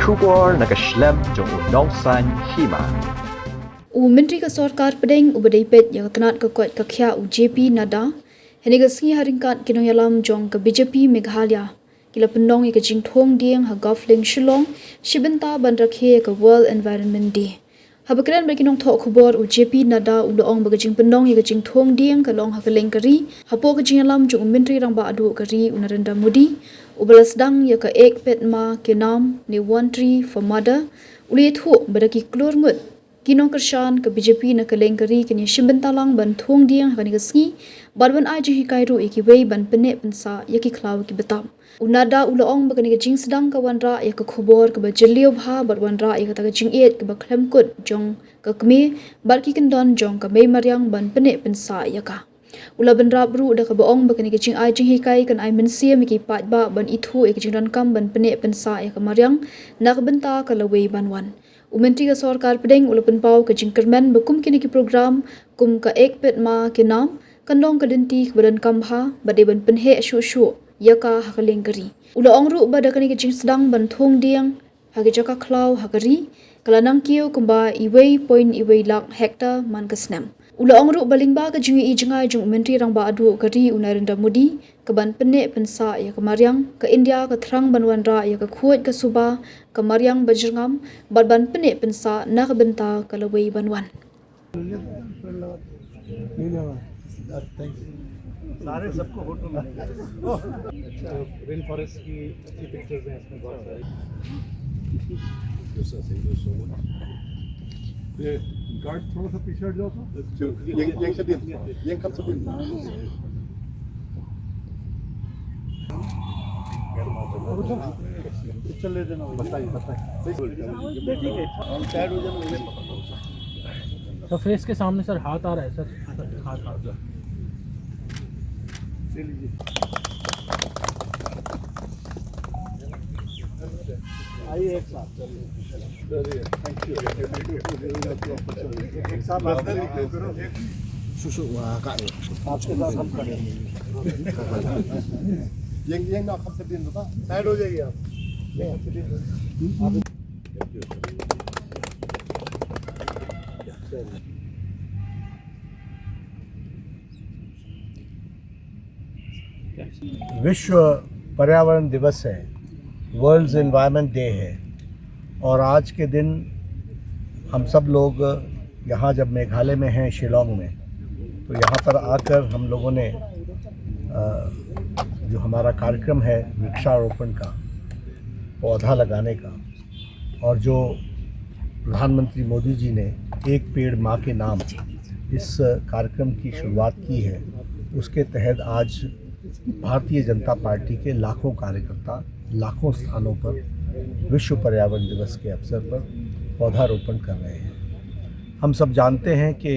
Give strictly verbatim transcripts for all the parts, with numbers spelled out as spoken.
Khubor na ka shlem jong u Nongsaiñ Hima. U Myntri ka Sorkar Pdeng uba dei peit ïa ka tnat ka koit ka khiah u J P Nadda hynne ka sngi ha ryngkat ki nongïalam jong ka B J P Meghalaya ki la pynlong ïa ka jingthung dieng ha Golf Link Shillong shi bynta ban rakhe ïa ka World Environment Day. Haba kren bad ki nongthoh khubor u J P Nadda u la ong ba ka jingpynlong ïa ka jingthung dieng ka long ha kylleng ka ri hapoh ka jingïalam jong u Myntri Rangbah Duh ka ri u Narendra Modi uba la sdang ïa ka Ek Ped Maa Ke Naam ne One Tree for Mother. U la ïathuh ba da ki klur ngut ki nongkyrshan ka B J P na kylleng ka ri kin ïashim bynta lang ban thung dieng ha kane ka sngi bad ban ai jinghikai ruh ïa kiwei ban pynneh pynsah ïa ki khlaw kiba tam. U Nadda u la ong ba kane ka jingsdang ka wanrah ïa ka khubor kaba jylliew bha bad wanrah ïa kata ka jingïeit kaba khlem kut jong ka kmie bad ki kyndon jong ka mei mariang ban pynneh pynsah ïa ka. U la bynrap ruh da kaba ong ba kane ka jingai jinghikai kan ai mynsiem ïa ki paidbah ban ithuh ïa ka jingdonkam ban pynneh pynsah ïa ka mariang na ka bynta ka lawei ban wan. U Myntri ka Sorkar Pdeng u la pynpaw ka jingkyrmen ba kum kine ki program kum ka Ek Ped Maa Ke Naam kan long ka lynti kaba donkam bha bad dei ban pynheh shuh shuh ïa ka ha kylleng ka ri. U la ong ruh ba da kane ka jingsdang ban thung dieng ha ki jaka khlaw ha ka ri ka la nang kiew kumba iwei point iwei lak hektar man ka snem. U la ong ruh ba lyngba ka jingïohi jngai jong u Myntri Rangbah Duh ka ri u Narendra Modi ka ban pynneh pynsah ïa ka mariang, ka India ka thrang ban wanrah ïa ka khuid ka suba ka mariang ba jyrngam bad ban pynneh pynsah na ka bynta ka lawei ban wan. सारे सबको फोटो मिलेगा। रेन फॉरेस्ट की अच्छी पिक्चर्स हैं इसमें बहुत सारी। ये गार्ड थोड़ा सा पीछे हट जाओ तो। ये, ये, ये, ये, ये कब से दिन? पिक्चर ले देना। बताइए, बताइए। ठीक है। हम साइड हो जाना। तो फेस के सामने सर हाथ आ रहा है सर। हाथ, हाथ। ले लीजिए। आइए एक साथ। चलिए, थैंक यू। एक साथ बात करो। आपके साथ हम खड़े हैं। ये, ये ना, साइड हो जाइए आप। विश्व पर्यावरण दिवस है, वर्ल्ड्स एनवायरनमेंट डे है, और आज के दिन हम सब लोग यहाँ जब मेघालय में हैं, शिलोंग में, तो यहाँ पर आकर हम लोगों ने, अ, जो हमारा कार्यक्रम है वृक्षारोपण का, पौधा लगाने का, और जो प्रधानमंत्री मोदी जी ने एक पेड़ माँ के नाम इस कार्यक्रम की शुरुआत की है, उसके तहत आज भारतीय जनता पार्टी के लाखों कार्यकर्ता लाखों स्थानों पर विश्व पर्यावरण दिवस के अवसर पर पौधारोपण कर रहे हैं। हम सब जानते हैं कि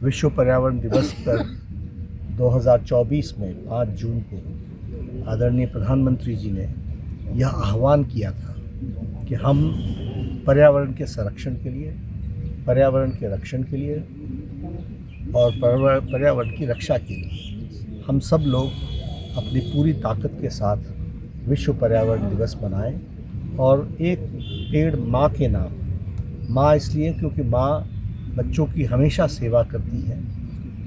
विश्व पर्यावरण दिवस पर दो हज़ार चौबीस में पाँच जून को आदरणीय प्रधानमंत्री जी ने यह आह्वान किया था कि हम पर्यावरण के संरक्षण के लिए, पर्यावरण के रक्षण के लिए और पर्यावरण, पर्यावरण की रक्षा के लिए हम सब लोग अपनी पूरी ताकत के साथ विश्व पर्यावरण दिवस मनाएं और एक पेड़ माँ के नाम, माँ इसलिए क्योंकि माँ बच्चों की हमेशा सेवा करती है,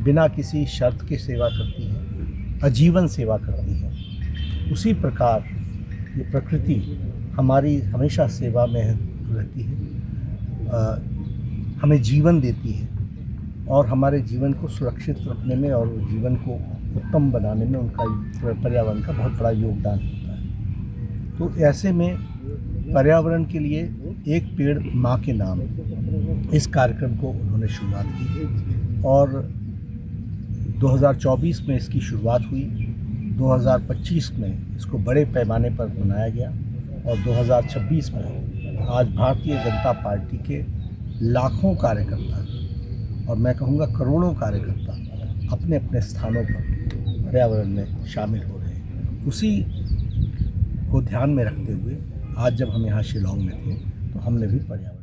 बिना किसी शर्त के सेवा करती है, आजीवन सेवा करती है। उसी प्रकार ये प्रकृति हमारी हमेशा सेवा में रहती है, अ, हमें जीवन देती है और हमारे जीवन को सुरक्षित रखने में और जीवन को उत्तम बनाने में उनका, पर्यावरण का बहुत बड़ा योगदान होता है। तो ऐसे में पर्यावरण के लिए एक पेड़ माँ के नाम, इस कार्यक्रम को उन्होंने शुरुआत की और दो हज़ार चौबीस में इसकी शुरुआत हुई, दो हज़ार पच्चीस में इसको बड़े पैमाने पर मनाया गया और दो हज़ार छब्बीस में आज भारतीय जनता पार्टी के लाखों कार्यकर्ता, और मैं कहूँगा करोड़ों कार्यकर्ता, अपने अपने स्थानों पर पर्यावरण में शामिल हो रहे हैं। उसी को ध्यान में रखते हुए आज जब हम यहाँ शिलोंग में थे, तो हमने भी पर्यावरण